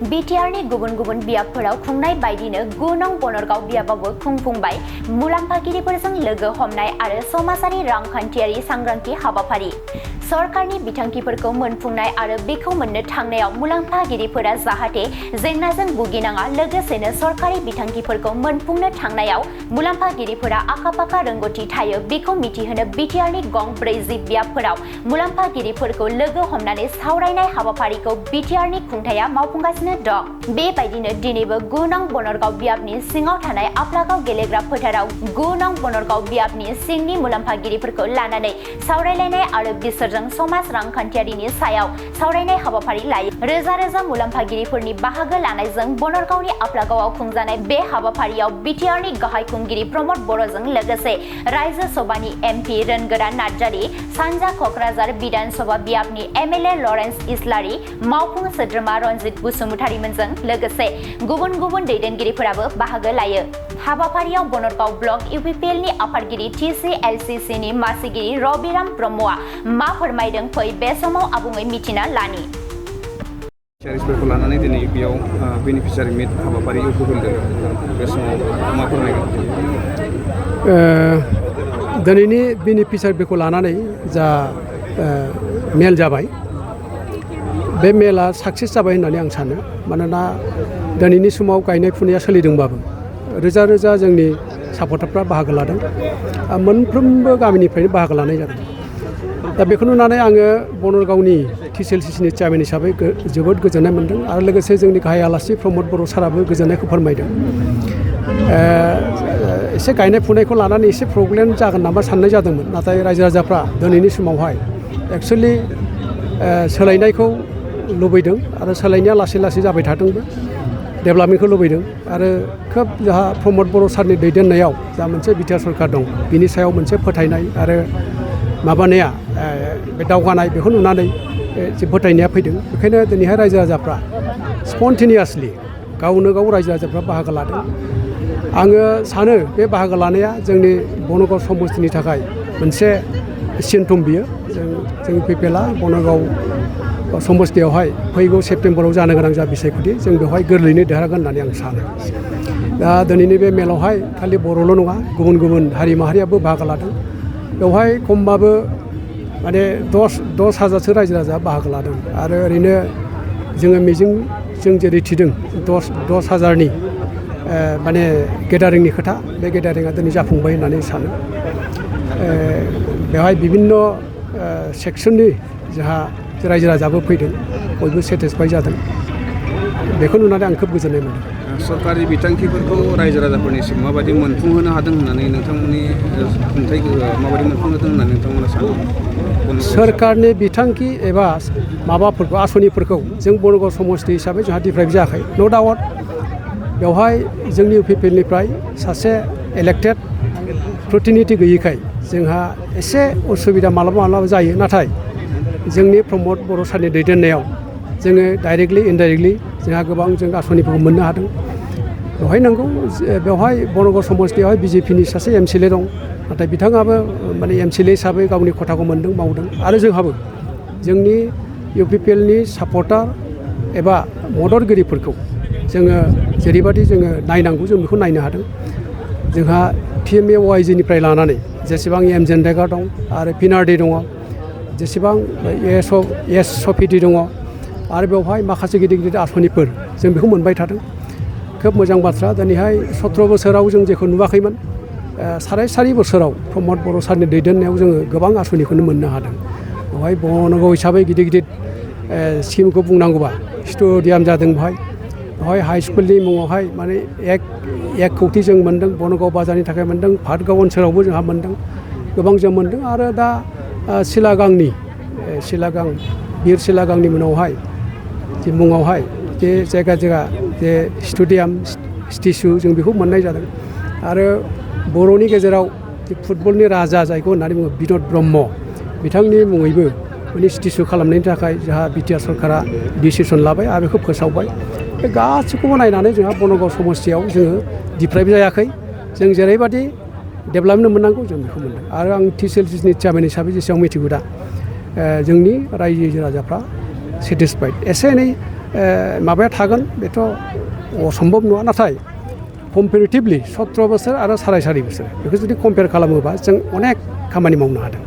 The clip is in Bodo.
बिटिआरनि गुबुन बियाबफोराव खुंनाय बायदिनो 9 नं बनरगाव बियाबावबो खुंफुंबाय मुलाम्फागिरिफोरजों लोगो हमनाय आरो समाजारि रांखान्थियारि सांग्रांथि हाबाफारि। सरकारनि बिथांखिफोरखौ मोनफुंनाय आरो बेखौ मोननो थांनायाव मुलाम्फागिरिफोरा जाहाथे जेंनाजों भुगिनाङा, लोगोसेनो सरकारि बिथांखिफोरखौ मोनफुंनो थांनायाव मुलाम्फागिरिफोरा आखा-फाखा रोंगौथि थायो बेखौ मिथिहोनो बिटिआरनि गं 40 बियाबफोराव मुलाम्फागिरिफोरखौ लोगो हमनानै सावरायनाय हाबाफारिखौ बिटिआरनि खुंथाया मावफुंगासिनो दं। बेबायदिनो दिनैबो 9 नं बनरगाव बियाबनि सिङाव थानाय आप्लागाव गेलेग्रा फोथाराव 9 नं बनरगाव बियाबनि सिंनि मुलाम्फागिरिफोरखौ लानानै सावरायलायनाय आरो बिसोरजों समाज रांखान्थियारिनि सायाव सावरायनाय हाबाफारि लायो। रोजा मुलाम्फागिरिफोरनि बाहागो लानायजों बनरगावनि आप्लागावआव खुंजानाय बे हाबाफारियाव बिटिआरनि गाहाय खुंगिरि प्रमद बर'जों लोगोसे रायजो सभानि एमपि रोनगोरा नार्जारी, सानजा क'क्राझार बिधान सभा बियाबनि एमएलए लरेन्स इस्लारि, मावफुं सोद्रोमा रनजित बसुमतारीमोनजों लोगोसे गुबुन दैदेनगिरिफोराबो बाहागो लायो। हाबाफारियाव बनरगाव ब्लक इउपिपिएलनि आफादगिरि टिसिएलसिसिनि मासिगिरि रबिराम ब्रह्मआ मा फोरमायदों फै बे समाव आबुङै मिथिना लानि। बेनिफिसियारिफोरखौ लानानै दिनै बेयाव बेनिफिसियारि मिट हाबाफारि होदों। बे समाव मा फोरमायगोन? दिनैनि बेनिफिसियारिफोरखौ लानानै जा मेल जाबाय, बे मेला साक्सेस जाबाय होननानै आं सानो। मानोना दिनैनि समाव गायनाय फुनाया सोलिदोंबाबो रोजा जोंनि सापर्टारफ्रा बाहागो लादों। मोनफ्रोमबो गामिनिफ्रायनो बाहागो लानाय जादों। दा बेखौ नुनानै आङो बनरगावनि टिसिएलसिसिनि चेयारमेन हिसाबै जोबोद गोजोननाय मोन्दों आरो लोगोसे जोंनि गाहाय आलासि प्रमद बर' साराबो गोजोननायखौ फोरमायदों। एसे गायनाय फुनायखौ लानानै एसे प्रब्लेम जागोन नामा साननाय जादोंमोन, नाथाय रायजो राजाफ्रा दिनैनि समावहाय एक्सुवेलि सोलायनायखौ लुबैदों आरो सोलायनाया लासै जाबाय थादोंबो, डेभेलपमेन्टखौ लुबैदों आरो खोब जोंहा प्रमद बर' सारनि दैदेननायाव जा मोनसे बिटिआर सरकार दं बिनि सायाव मोनसे फोथायनाय आरो माबानाया बे दावगानाय बेखौ नुनानै जे फोथायनाया फैदों। बेखायनो दिनैहाय रायजो राजाफ्रा स्पन्टेनियासलि गावनो गाव रायजो राजाफ्रा बाहागो लादों। आङो सानो बे बाहागो लानाया जोंनि बनरगाव समस्तिनि थाखाय मोनसे सिनथम बियो। जों इउपिपिएलआ बनरगाव समस्तियावहाय फैगौ सेप्तेम्बराव जानो गोनां जा बिसायख'थि जों बेवहाय गोरलैयैनो देरहागोन होननानै आं सानो। दा दिनैनि बे मेलावहाय खालि बर'ल' नङा, गुबुन हारि माहारियाबो बाहागो लादों। बेवहाय खमबाबो माने 10,000सो रायजो राजा बाहागो लादों आरो ओरैनो जोङो जों जेरै थिदों 10,000नि माने गेदारिंनि खोथा, बे गेदारिंआ दिनै जाफुंबाय होननानै सानो। बेवहाय बिभिन्न सेक्सननि जोंहा रायजो राजाबो फैदों, बयबो सेटिसफाइ जादों। बेखौ नुनानै आं खोब गोजोननाय मोन्दों। सरकारि बिथांखिफोरखौ रायजो राजाफोरनिसिम माबायदि मोनफुंहोनो हादों होननानै नोंथांमोननि खुंथायखौ माबायदि मोनफुंहोदों होननानै नोंथांमोना सानो? सोरखारनि बिथांखि एबा माबाफोरखौ आसनिफोरखौ जों बनरगाव समस्ति हिसाबै जोंहा डिप्राइभ जायाखै, न' डाउट। बेवहाय जोंनि इउपिपिएलनिफ्राय सासे इलेक्टेड प्रतिनिधि गैयैखाय जोंहा एसे उसुबिदा मालाबा जायो। नाथाय जोंनि प्रमद बर' सारनि दैदेननायाव जोङो डाइरेक्टलि इनडाइरेक्टलि जोंहा गोबां जों आसनिफोरखौ मोननो हादों। बेवहाय नंगौ, बेवहाय बनरगाव समस्तियावहाय बिजेपिनि सासे एमसिएलए दं, नाथाय बिथाङाबो माने एमसिएलए हिसाबै गावनि खथाखौ मावदों आरो जोंहाबो जोंनि इउपिपिएलनि सापर्टार एबा मददगिरिफोरखौ जोङो जेरैबायदि जोङो नायनांगौ जों बेखौ नायनो हादों। जोंहा PMAOIG निफ्राय लानानै जेसेबां एमजेनरेगा दं आरो पिनारडि दङ, जेसेबां एस सफिटि दङ आरो बेवहाय माखासे गिदिर आसनिफोर जों बेखौ मोनबाय थादों। खोब मोजां बाथ्रा। दिनैहाय 17 बोसोराव जों जेखौ नुवाखैमोन, साराय बोसोराव प्रमद बर' सारनि दैदेननायाव जोङो गोबां आसनिखौनो मोननो हादों। बेवहाय बनरगाव हिसाबै गिदिर स्किमखौ बुंनांगौबा स्टेडियाम जादों, बेवहाय हाइ स्कुलनि मुङावहाय माने 1 कौटि जों मोन्दों, बनरगाव बाजारनि थाखाय मोन्दों, भाटगाव ओनसोलावबो जोंहा मोन्दों, गोबां जों मोन्दों। आरो दा बिर सिलागांनि मुङावहाय जे जायगा जे स्टेडियाम स्टेचु जों बेखौ मोननाय जादों। आरो बर'नि गेजेराव जे फुटबलनि राजा जायखौ होननानै बुङो बिन'द ब्रह्म, बिथांनि मुङैबो माने स्टेचु खालामनायनि थाखाय जोंहा बिटिआर सरकारा डिसिसन लाबाय आरो बेखौ फोसावबाय। बे गासैखौबो नायनानै जोंहा बनरगाव समस्तियाव जोङो डिप्राइभ जायाखै। जों जेरैबायदि डेभेलपमेन्ट मोननांगौ जों बेखौ मोनदों। आरो आं टिसिएलसिनि चेयारमेन हिसाबै जेसेबां मिथिगौ दा जोंनि रायजो राजाफ्रा सेटिसफाइड। एसे एनै माबाया थागोन बेथ' असम्भब नङा नाथाय कम्पेरेटिभलि 17 बोसोर आरो 4.5 बोसोर बेखौ जुदि कम्पेयार खालामोबा जों अनेक खामानि मावनो हादों।